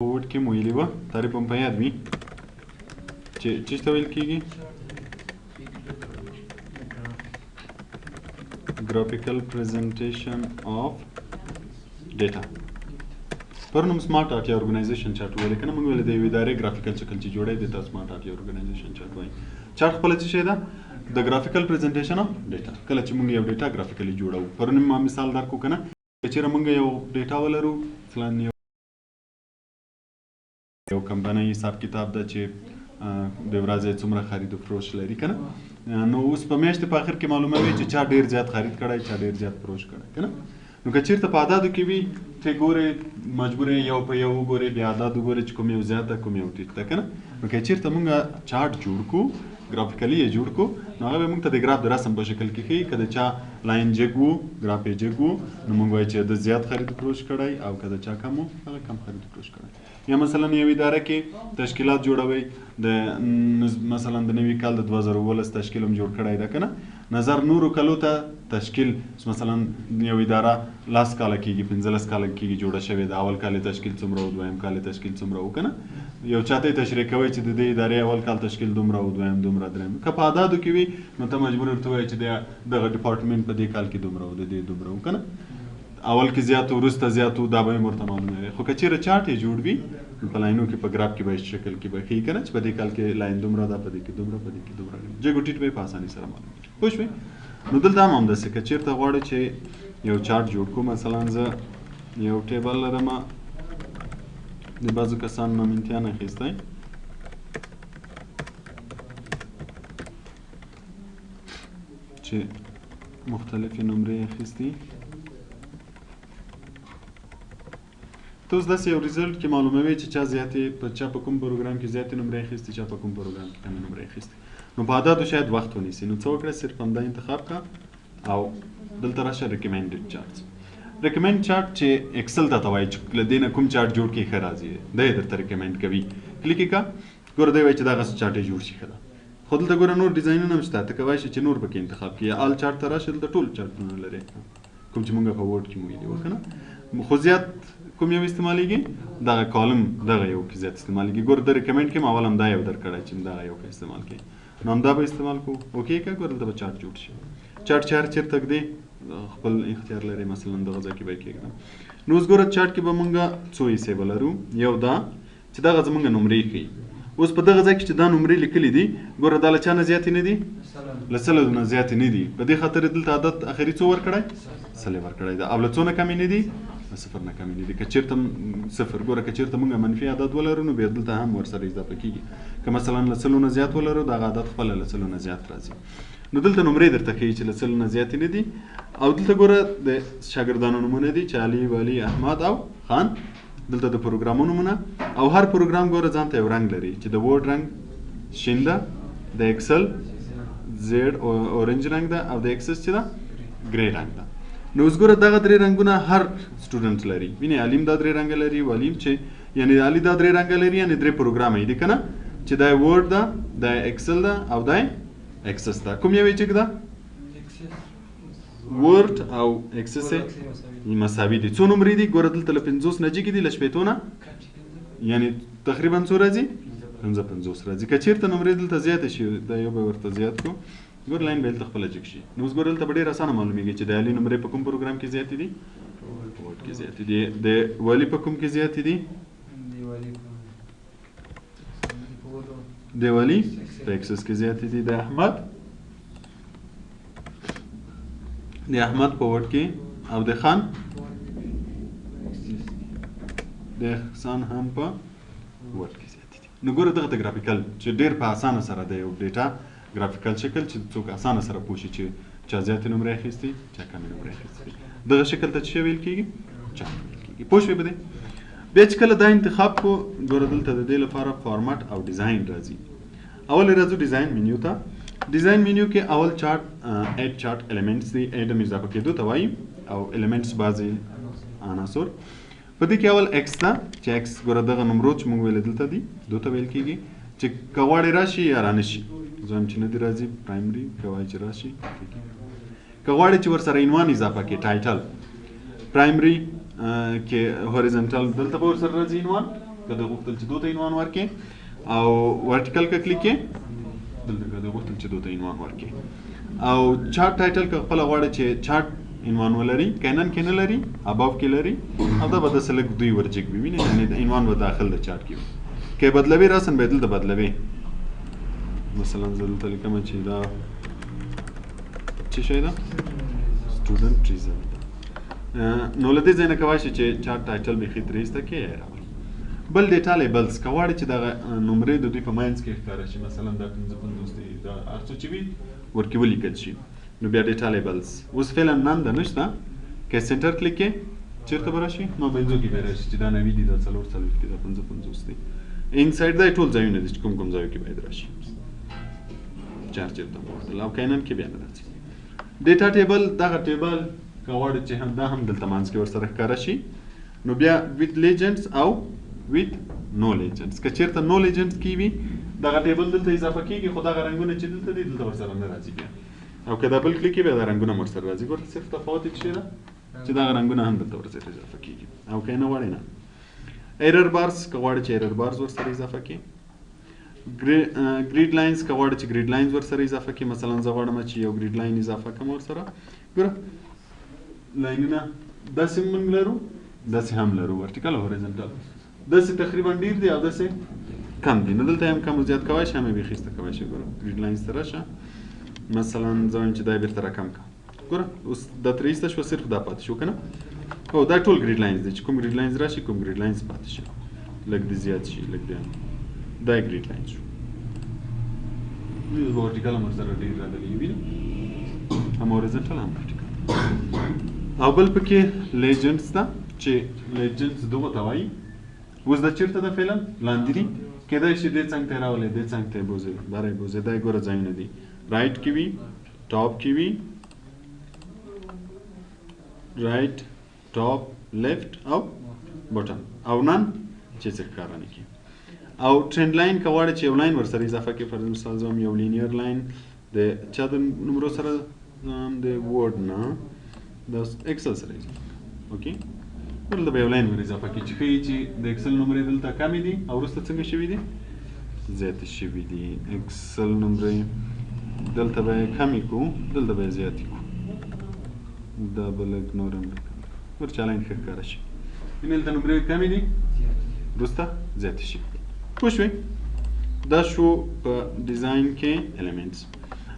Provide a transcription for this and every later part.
Word کې مو ویلي وه، تعریف هم په یاد وي چې څه ته ویل کېږي؟ Graphical presentation of data. پرون هم smart art یا organization chart وویل که نه؟ موږ ویل د یوې ادارې graphical شکل چې جوړوي دې ته smart art یا organization chart وایي. چارټ خپله څه شی ده؟ د graphical presentation of data. کله چې موږ یو data graphically جوړوو، پرون ما مثال درکړو که نه؟ که چېرې موږ یو data ولرو، مثلا یو کمپنۍ حساب کتاب ده چې د ورځې څومره خرید و فروش لري که نه؟ نو اوس په میاشتې په آخر کې معلوموي چې چا ډېر زیات خرید کړی، چا ډېر زیات فروش کړی که نه؟ نو که چېرته په اعدادو کې وي، ته ګورې، مجبور یې یو په یو وګورې، بیا اعداد وګورې چې کوم یو زیات ده، کوم یو ټیټ ده که نه؟ نو که چېرته موږ چارټ جوړ کړو، graphically یې جوړ کړو، نو هغه به موږ ته د ګراف د رسم په شکل کې ښیي. که د چا line جګ وو، ګراف یې جګ وو، نو موږ وایو چې ده زیات خرید فروش کړی، او که د چا کم وو، هغه کم خرید فروش کړی. یا مثلا یو اداره کې تشکیلات جوړوي، د مثلا د نوي کال د 2017 تشکیل هم جوړ کړی ده که نه؟ نظر نورو کلو ته تشکیل، مثلا یو اداره لس کاله کېږي، 15 کاله کېږي جوړه شوې ده، اول کال یې تشکیل څومره و، دویم کال یې تشکیل څومره و که نه؟ یو چاته یې تشریح کوي چې د دې ادارې اول کال تشکیل دومره و، دویم دومره، دریم. که په اعدادو کې وي، نو ته مجبور ورته وایې چې دغه ډپارټمنټ په دې کال کې دومره و، د دې دومره و که نه؟ اول کې زیات و، وروسته زیات و، دا به هم ورته معلومه وي. خو که چېرې چارټ یې جوړ وي، نو په لاینو کې، په ګراف کې به شکل کې به ښیي که نه چې په دې کال کې line دومره ده، په دې کې دومره، په دې کې دومره، جګ و ټیټ به یې په اسانۍ سره معلوم کړي. پوه شوې؟ نو دلته هم همداسې که چېرته غواړې چې یو چارټ جوړ کړو، مثلا زه یو table لرم، د بعضو کسانو نوم امتحان اخیستی، چې مختلفې نمرې اخیستي، ته اوس داسې یو result کې معلوموي چې چا زیاتې په چا په کوم پروګرام کې زیاتې نمرې اخیستي، چا په کوم پروګرام کې کمې نمرې اخیستي. نو په اعدادو شاید وخت ونیسي. نو څه وکړه، صرف همدا انتخاب کړه او دلته راشه recommended charts. Recommend chart چې Excel ته ته وایي چې له دې نه کوم چارټ جوړ کړي ښه راځي، دی یې درته recommend کوي. کلیک یې کړه، ګوره دی وایي چې دغسې چارټ یې جوړ شي ښه ده. خو دلته ګوره نور ډیزاینونه هم شته، ته کوای شې چې نور پکې انتخاب کړي. یا all chart ته راشه، دلته ټول چارټونه لرې کوم چې مونږ په Word کې مو ویلي وو که نه؟ خو زیات کوم یو استعمالیږي؟ دغه column دغه یو کې زیات استعمالیږي. ګوره د recommend کې ما اول همدا یو درکړی چې دغه یو کې استعمال کړي، نو همدا به استعمال کوو. okay که ګوره دلته به چارټ جوړ شي. چارټ چې هر چېرته ږدې خپل اختیار لري، مثلا دغه ځای کې به یې کېږدم. نو اوس ګوره چارټ کې به مونږ څو حصې ولرو. یو دا چې دغه زمونږ نمرې ښیي. اوس په دغه ځای کې چې دا نمرې لیکلي دي، ګوره دا له چا نه زیاتې نه دي؟ له سلو نه زیاتې نه دي. په دې خاطر یې دلته عدد اخري څو ورکړی؟ سل یې ورکړی ده. او له څو نه کمې نه دي؟ له صفر نه کمې نه دي. که چېرته صفر، ګوره که چېرته مونږ منفي عدد ولرو، نو بیا دلته هم ورسره اضافه کېږي. که مثلا له سلو نه زیات ولرو، دغه عدد خپله له سلو نه زیات راځي. نو دلته نمرې درته ښیي چې له سلو نه زیاتې نه دي. او دلته ګوره د شاګردانو نومونه دي چې علي، ولي، احمد او خان. دلته د پروګرامونو نومونه، او هر پروګرام ګوره ځان ته یو رنګ لري چې د Word رنګ شین ده، د Excel زیړ orange رنګ ده، او د Access چې ده grey رنګ ده. نو اوس ګوره دغه درې رنګونه هر student لري. وینې علیم دا درې رنګه لري، ولیم چې یعنی علي دا درې رنګه لري، یعنی درې پروګرامه یې دي که نه؟ چې دا Word ده، دا Excel ده، او دا Access ده. کوم یو یې چې ده؟ Word او Access یې مساوي دي. څو نمرې دي؟ ګوره دلته له 50 نه جګې دي، له 60 نه، یعنی تقریبا څو راځي؟ 55 راځي. که چېرته نمرې دلته زیاتې شي، دا یو به ورته زیات کړو، ګوره line به دلته خپله جګ شي. نو اوس ګوره دلته به ډېر اسانه معلومېږي چې د علي نمرې په کوم پروګرام کې زیاتې دي؟ په Word کې زیاتې دي. د ولي په کوم کې زیاتې دي؟ د ولي په Access کې زیاتې دي. د احمد په Word کې، او د خان، د احسان هم په Word کې زیاتې دي. نو ګوره دغه ته graphical چې ډېر په اسانه سره د یو data graphical شکل چې څوک اسانه سره پوه شي چې چا زیاتې نمرې اخیستي، چا کمې نمرې اخیستي، دغه شکل ته څه ویل کېږي؟ چارټ ویل کېږي. پوه شوې په دې؟ بیا چې کله دا انتخاب کړو، ګوره دلته د دې لپاره فارمټ او design راځي. اول یې راځو design menu ته. Design menu کې اول chart، add chart elements دي. add هم اضافه کېدو ته وایي، او elements بعضې عناصر. په دې کې اول X ده چې X ګوره دغه نمرو چې موږ ویلې دلته دي، دو ته ویل کېږي چې که غواړې راشي یا رانه شي. زه وایم چې نه دي راځي primary، که وایي چې راشي که غواړې چې ورسره عنوان اضافه کړې، title primary کې horizontal دلته به ورسره راځي عنوان، که د غوښتل چې دوی ته عنوان ورکې، او vertical که کلیک کې دلته که د غوښتل چې دوی ته عنوان ورکې، او chart title که خپله غواړې چې چارټ عنوان ولري، که none کې نه لري above کې لري، او دا به داسې لږ دوی ورجګ وي، وینې یعنې د عنوان به داخل د چارټ کې وي. که بدلوي راساً به یې دلته بدلوي. مثلا زه دلته لیکم چې دا څه شی ده؟ student result ده. نو له دې ځای نه کوای شي چې chart title بیخي ترې ایسته کړي یا یې راولي. بل data labels که غواړي چې دغه نمرې د دوی په منځ کې ښکاره شي، مثلا دا 55 دی، دا هر څه چې وي ورکې ولیکل شي، نو بیا data labels اوس فعلا none ده نشته. که center کلیک کې چېرته به راشي؟ مابینځو کې به راشي چې دا 90 دي، دا 44 دي، دا 55 دي. inside دا ټول ځایونه دي چې کوم کوم ځایو کې باید راشي، چار چېرته مو غوښتل، او که none کې بیا نه راځي. data table دغه table که غواړي چې هم دا هم دلته منځ کې ورسره ښکاره شي، نو بیا with legends او with no legends. که چېرته no legends کې وي دغه table دلته اضافه کېږي، خو دغه رنګونه چې دلته دي دلته ورسره نه راځي بیا، او که دا بل کلیک بیا دا رنګونه هم ورسره راځي. ګوره صرف تفاوت یې څه ده چې دغه رنګونه هم دلته ورسره اضافه کېږي، او که یې نه غواړې نه. error bars که غواړي چې error bars ورسره اضافه کړي. grid lines که غواړي چې grid lines ورسره اضافه کړي، مثلا زه غواړم چې یو grid line اضافه کړم ورسره. ګوره line ونه داسې موږ لرو، داسې هم لرو، vertical او horizontal، داسې تقریبا ډېر دي او داسې کم دي. نو دلته هم کم او زیات کوای شي، هم یې بیخي ایسته کوای شي. ګوره grid lines ته راشه، مثلا زه وایم چې دا یې بېرته راکم کړه. ګوره اوس دا ترې ایسته شوه، صرف دا پاتې شو که نه؟ هو دا ټول grid lines دي چې کوم grid lines راشي کوم grid lines پاتې شي، لږ دې زیات شي لږ دې، دا یې grid lines شو. vertical هم ورسره ډېر راغلي وي، هم horizontal هم vertical. او بل پکې legends ده چې legends دغو ته وایي. اوس دا چېرته ده؟ فعلا لاندې دي، کېدای شي دې څنګ ته یې راولې، دې څنګ ته یې بوځي، بره یې بوځي. دا یې ګوره ځایونه دي، right کې وي، top کې وي، right، top، left او bottom، او none چې څه ښکاره نه کړي. او trend line که غواړې چې یو line ورسره اضافه کړې، فرض مثال زه وایم یو linear line د چا د نمرو سره، د Word نه د Excel سره اضافه کړه. okay دلته به یو line ور اضافه کړي چې ښیي چې د Excel نمرې دلته کمې دي او وروسته څنګه شوي دي، زیاتې شوي دي. Excel نمرې دلته به یې کمې کړو، دلته به یې زیاتې کړو، دا به لږ نور هم کم کړو، ور چې line ښه ښکاره شي. یعنې دلته نمرې کمې دي وروسته زیاتې شي. پوه شوې؟ دا شو په design کې elements.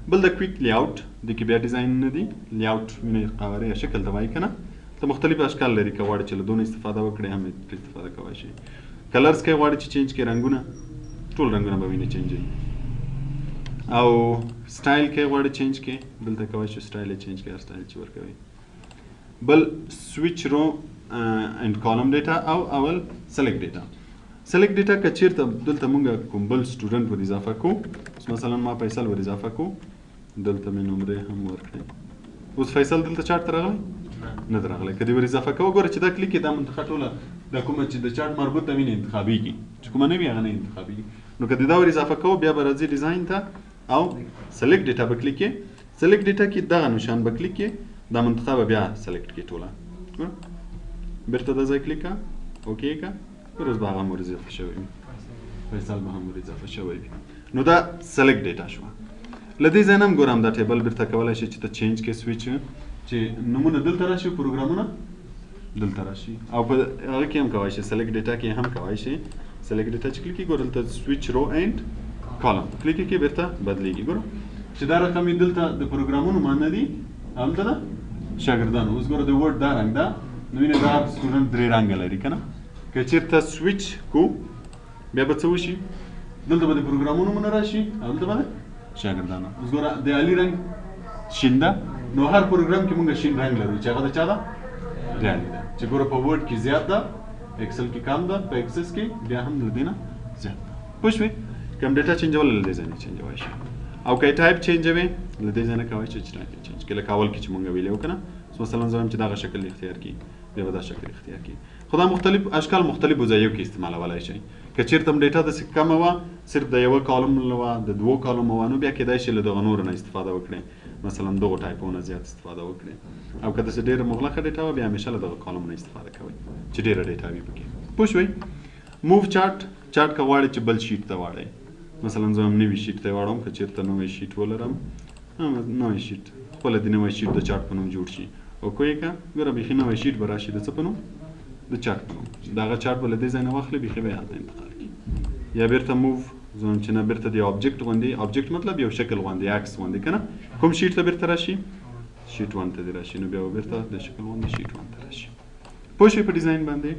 بل د quick layout دې کې بیا ډیزاین نه دي، layout وینئ قواره یا شکل ته وایي که نه، ته مختلف اشکال لري، که غواړې چې له دونه استفاده وکړې هم یې ترې استفاده کولی شي. colors که غواړې چې change کړې، رنګونه ټول رنګونه به وینې change وي. او سټایل که غواړې change کړې، دلته کولی شي سټایل یې change کړې، هر سټایل چې ورکوي. بل switch row and column data او اول select data. select data که چیرته دلته مونږ کوم بل student ور اضافه کو، اوس مثلا ما فیصل ور اضافه کو، دلته مې نمرې هم ورکړې. اوس فیصل دلته چارټ ته راغلی؟ نه دی راغلی. که دې ور اضافه کوه، ګوره چې دا کلیک دا منطقه ټوله دا کومه چې د چارټ مربوط ده وینې انتخابېږي، چې کومه نه وي هغه نه انتخابېږي. نو که دې دا ور اضافه کوه، بیا به راځي design ته او select data به کلیک کړې. select data کې دغه نشان به کلیک کړې، دا منطقه به بیا select کړې ټوله. بیرته دا ځای کلیک کړه، okay کړه، اوس به هغه هم ور اضافه شوی وي، فیصل به هم ور اضافه شوی وي. نو دا select data شوه. له دې ځای نه هم ګورم دا table بیرته کولی شي چې ته change کړې، سویچ چې نمونه دلته راشي، پروګرامونه دلته راشي، او په هغه کې هم کولی شي، select data کې هم کولی شي. select data چې کلیک کړې، ګوره دلته switch row and column کلیک کړې، بیرته بدلېږي. ګوره چې دا رقم یې دلته د پروګرامونو معنی دي، هملته ده شاګردانو. اوس ګوره د Word دا رنګ ده، نو وینې دا student درې رنګه لري که نه. که چېرته سویچ کو بیا به څه وشي، دلته به د پروګرامونو نومونه راشي او دلته به د شاګردانو. اوس ګوره د علي رنګ شین ده، نو هر پروګرام کې مونږ شین رنګ لرو چې هغه د چا ده؟ د علي ده. چې ګوره په Word کې زیات ده، Excel کې کم ده، په Access کې بیا هم له دې نه زیات ده. پوه شوې؟ کوم data change ول له دې ځای نه change وای شي، او که ټایپ change وي له دې ځای نه کوای شي چې type change کړي، لکه اول کې چې مونږ ویلي وو که نه. مثلا زه وایم چې دغه شکل اختیار کړي، بیا به دا شکل اختیار کړي. خو دا مختلف اشکال مختلفو ځایو کې استعمالولای شي. که چېرته هم data داسې کمه وه، صرف د یوه column وه، د دوو column وه، نو بیا کېدای شي له دغه نورو نه استفاده وکړي، مثلا دغو type ونه زیات استفاده وکړي. او که داسې ډېره مغلقه data وه، بیا همیشه له دغه column نه استفاده کوئ چې ډېره data وي پکې. پوه شوئ؟ move chart، chart که غواړې چې بل sheet ته واړوې، مثلا زه هم نوي sheet ته یې واړوم، که چېرته نوی sheet ولرم، نوی sheet خپله د نوی sheet د chart په نوم جوړ شي. okay یې که ګوره بیخي نوی sheet به راشي د څه په نوم؟ د chart په نوم. د هغه chart به له دې ځای نه واخلې، بیخي به یې هلته انتقال کړي. یا بیرته move، زه وایم چې نه، بیرته د object غوندې، object مطلب یو شکل غوندې، عکس غوندې که نه، کوم sheet ته بیرته راشي؟ sheet one ته دې راشي. نو بیا به بیرته د شکل غوندې sheet one ته راشي. پوه شئ په design باندې؟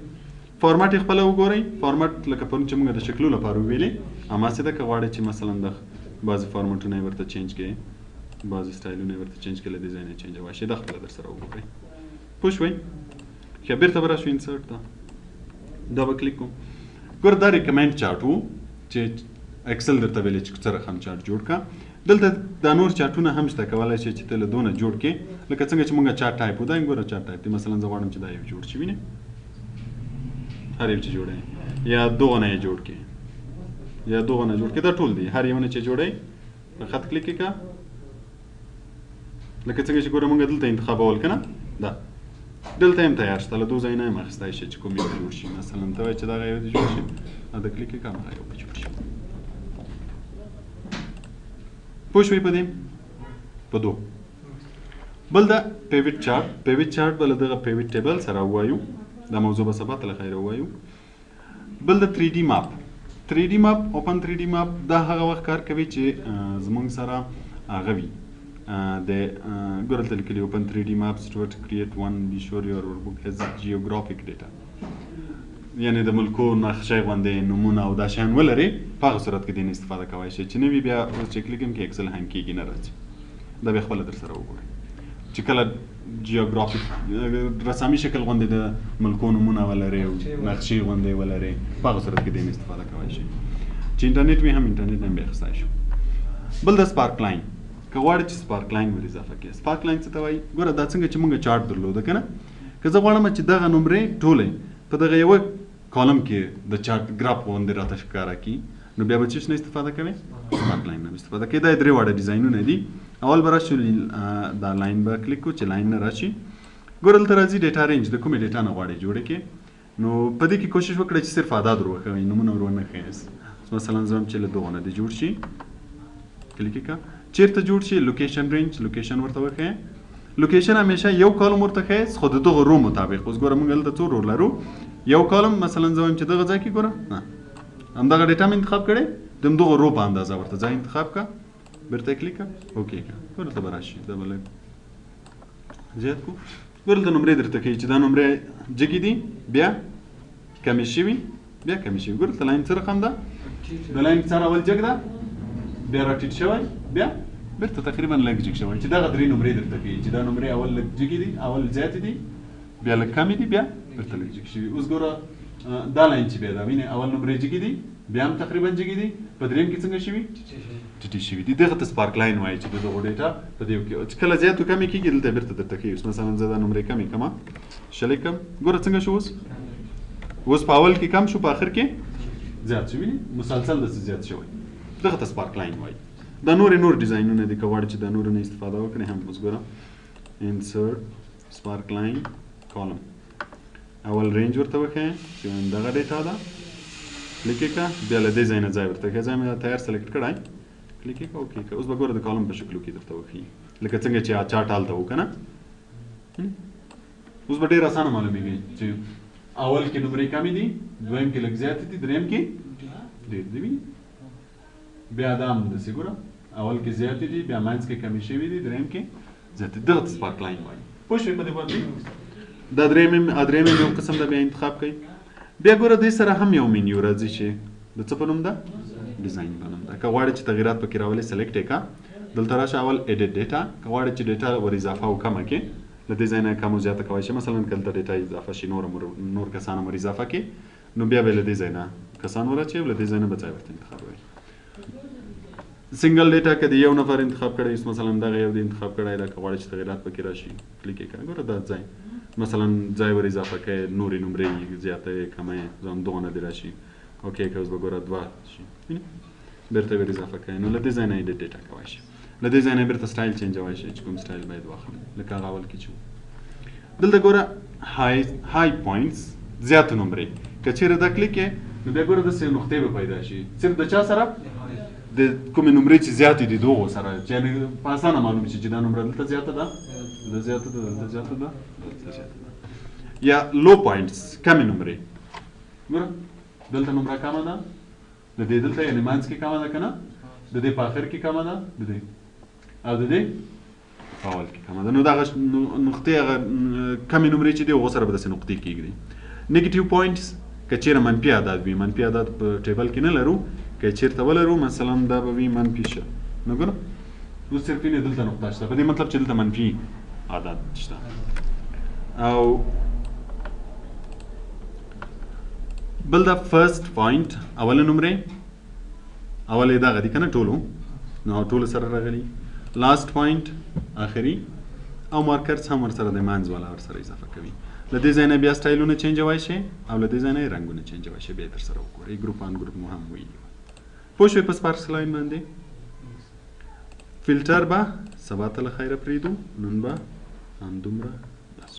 فارمټ یې خپله وګورئ. فارمټ لکه پرون چې موږ د شکلو لپاره وویلې، هماسې ده. که غواړئ چې مثلا د بعضې فارمټونه یې ورته change کړئ، بعضې سټایلونه یې ورته change کړئ، له دې ځای نه چینجوای شئ. دا خپله در سره وګورئ. پوه شوئ؟ ښه، بیرته به راشو insert ته، دا به کلیک کوم. ګوره دا recommend chart وو چې Excel درته ویلې چې څه رقم chart جوړ کړه. دلته دا نور چارټونه هم شته، کولی شې چې ته له دونه جوړ کړې، لکه څنګه چې مونږ chart type و، دا هم ګوره chart type دی. مثلا زه غواړم چې دا یو جوړ شي، وینې هر یو چې جوړوي، یا دغه نه یې جوړ کړې، یا دغه نه جوړ کړې، دا ټول دي. هر یو نه چې جوړوي په خط کلیک یې کړه، لکه څنګه چې ګوره مونږ دلته انتخابول که نه، دا دلته هم تیار شته، له دوه ځای نه هم اخیستی شي چې کوم یو جوړ شي. مثلا ته وایې چې دغه یو دې جوړ شي، دا کلیک یې کړه، همغه یو به جوړ شي. پوه شوئ په دې؟ په دو. بل دا pivot chart، pivot chart به له دغه pivot table سره ووایو، دا موضوع به سبا ته له خیره ووایو. بل د 3D map، 3D map، open 3D map، دا هغه وخت کار کوي چې زمونږ سره هغه وي د ګوره دلته لیکلي open 3D maps to create one، be sure your workbook has geographic data، یعنی د ملکو نقشه غوندې نمونه او دا شیان ولري، په هغه صورت کې دې نه استفاده کوی شي. چې نه وي بیا اوس چې کلیک هم کې Excel hang کېږي، نه راځي. دا بیا خپله در سره وګورئ چې کله geographic رسامي شکل غوندې د ملکو نمونه ولري او نقشې غوندې ولري، په هغه صورت کې دې نه استفاده کوی شي. چې انټرنیټ وي هم انټرنیټ نه بیا اخیستی شو. بل د sparkline، که غواړې چې sparkline ور اضافه کړې. sparkline څه ته وایي؟ ګوره دا څنګه چې مونږ chart درلوده که نه، که زه غواړم چې دغه نمرې ټولې په دغه یوه column کې د chart graph غوندې راته ښکاره کړي، نو بیا به څه نه استفاده کوې؟ sparkline نه استفاده کوې. دا درې واړه ډیزاینونه دي. اول به راشو دا line به کلیک کړو چې line نه راشي. ګوره دلته راځي data range، د کومې data نه غواړې جوړې کړې. نو په دې کې کوشش وکړئ چې صرف اعداد ور وښوئ، نومونه ور ونه ښیئ. مثلا زه وایم چې له دغو نه دې جوړ شي، کلیک یې کړه. چېرته جوړ شي؟ location range، location ورته وښیې. location همیشه یو column ورته ښیې، خو د دغو row مطابق. اوس ګوره موږ دلته څو row لرو؟ یو column. مثلا زه وایم چې دغه ځای کې ګوره، نه، همدغه data مې انتخاب کړې، د همدغو row په اندازه ورته ځای انتخاب کړه، بیرته یې کلیک کړه، okay کړه. ګوره دلته به راشي، دا به لږ زیات کړو. ګوره دلته نمرې درته ښیي چې دا نمرې جګې دي، بیا کمې شوي، بیا کمې شوي. ګوره دلته line څه رقم ده؟ د line سر اول جګ ده، بیا راټیټ شوی، بیا بیرته تقریبا لږ جګ شوی. چې دغه درې نمرې درته ښیي چې دا نمرې اول لږ جګې دي، اول زیاتې دي، بیا لږ کمې دي، بیا بیرته لږ جګ شوي. اوس ګوره دا line چې بیا دا وینې، اول نمرې جګې دي، بیا هم تقریبا جګې دي، په دریم کې څنګه شوي؟ ټیټې شوي دي. دغه ته sparkline وایي چې د دغو data په دې کې چې کله زیاتو کمې کېږي دلته بیرته درته ښیي. اوس مثلا زه دا نمرې کمې کړم، شلې کړم، ګوره څنګه شو. اوس اوس په اول کې کم شو، په آخر کې زیات شو، وینې مسلسل داسې زیات شوی. دغه ته sparkline وایي. دا نورې نور ډیزاینونه دي، که غواړې چې دا نورو نه استفاده وکړې هم. اوس ګوره insert sparkline column، اول range ورته وښیه چې دغه data ده، کلیک یې کړه، بیا له دې ځای نه ځای ورته ښیه، ځای مې تیار select کړی، کلیک یې کړه، okay کړه. اوس به ګوره د column په شکلو کې درته وښیي، لکه څنګه چې chart هلته و که نه. اوس به ډېر اسانه معلومېږي چې اول کې نمرې کمې دي، دویم کې لږ زیاتې دي، دریم کې ډېر دي. وینې بیا دا هم داسې ګوره، اول کې زیاتې دي، بیا منځ کې کمې شوې دي، دریم کې زیاتې. دغه ته sparkline وایي. پوه شوې په دې باندې؟ دا دریم یو قسم ده، بیا انتخاب کړئ. بیا ګوره دې سره هم یو menu راځي چې د څه په نوم ده؟ design په نوم ده. که غواړې چې تغیرات پکې راولې select یې کړه، دلته راشه اول edit data. که غواړې چې data ور اضافه او کمه کړې، له دې ځای نه کم او زیاته کولی شي. مثلا که دلته data اضافه شي، نور کسان هم ور اضافه کړې، نو بیا به له دې ځای نه کسان ور اچوي او له دې ځای نه به ځای ورته انتخابوي. single data که د یو نفر انتخاب کړی، اوس مثلا دغه یو دی انتخاب کړی دا، که غواړې چې تغیرات پکې راشي کلیک یې کړه. ګوره دا ځای مثلا ځای ور اضافه کړې، نورې نمرې زیاتې کمې ځان دغه نه دې راشي. okay که اوس به ګوره دوه شي، بیرته ور اضافه کړې، نو له دې ځای نه edit data کوی شي. له دې ځای نه بیرته style چینجوی شي چې کوم style باید واخلي، لکه هغه اول کې چې وو. دلته ګوره high points، زیاتې نمرې، که چېرې دا کلیک یې نو بیا ګوره داسې نقطې به پیدا شي، صرف د چا سره، د کومې نمرې چې زیاتې دي دغو سره، چې یعنې په اسانه معلوم شي چې دا نمره دلته زیاته ده، دلته زیاته ده، دلته زیاته ده، دلته زیاته ده. یا لو پوینټس، کمې نمرې، ګوره دلته نمره کمه ده، د دې دلته یعنې منځ کې کمه ده که نه، د دې په آخر کې کمه ده، د دې او د دې په اول کې کمه ده. نو دغه نقطې هغه کمې نمرې چې دي هغو سره به داسې نقطې کېږدي. نیګیټیو پوینټس، که چیرې منفي اعداد وي، منفي اعداد په ټیبل کې نه لرو، که چیرته ولرو مثلا دا به وي منفي 20، نو ګوره اوس صرف یې دلته نقطه شته، په دې مطلب چې دلته منفي اعداد شته. او بل دا فرست پوینټ، اوله نمرې، اول یې دغه دي که نه ټولو، نو ټولو سره راغلي. لاست پوینټ آخري، او مارکرز هم ورسره د منځ والا ورسره اضافه کوي. له دې ځای نه بیا سټایلونه چینجوای شي او له دې ځای نه یې رنګونه چینجوای شي، بیا یې در سره وګورئ. ګروپ آن ګروپ مو هم ویلي وو. پوه شوئ په سپارکس لاین باندې؟ فلټر به سبا ته له خیره پرېږدو، نن به همدومره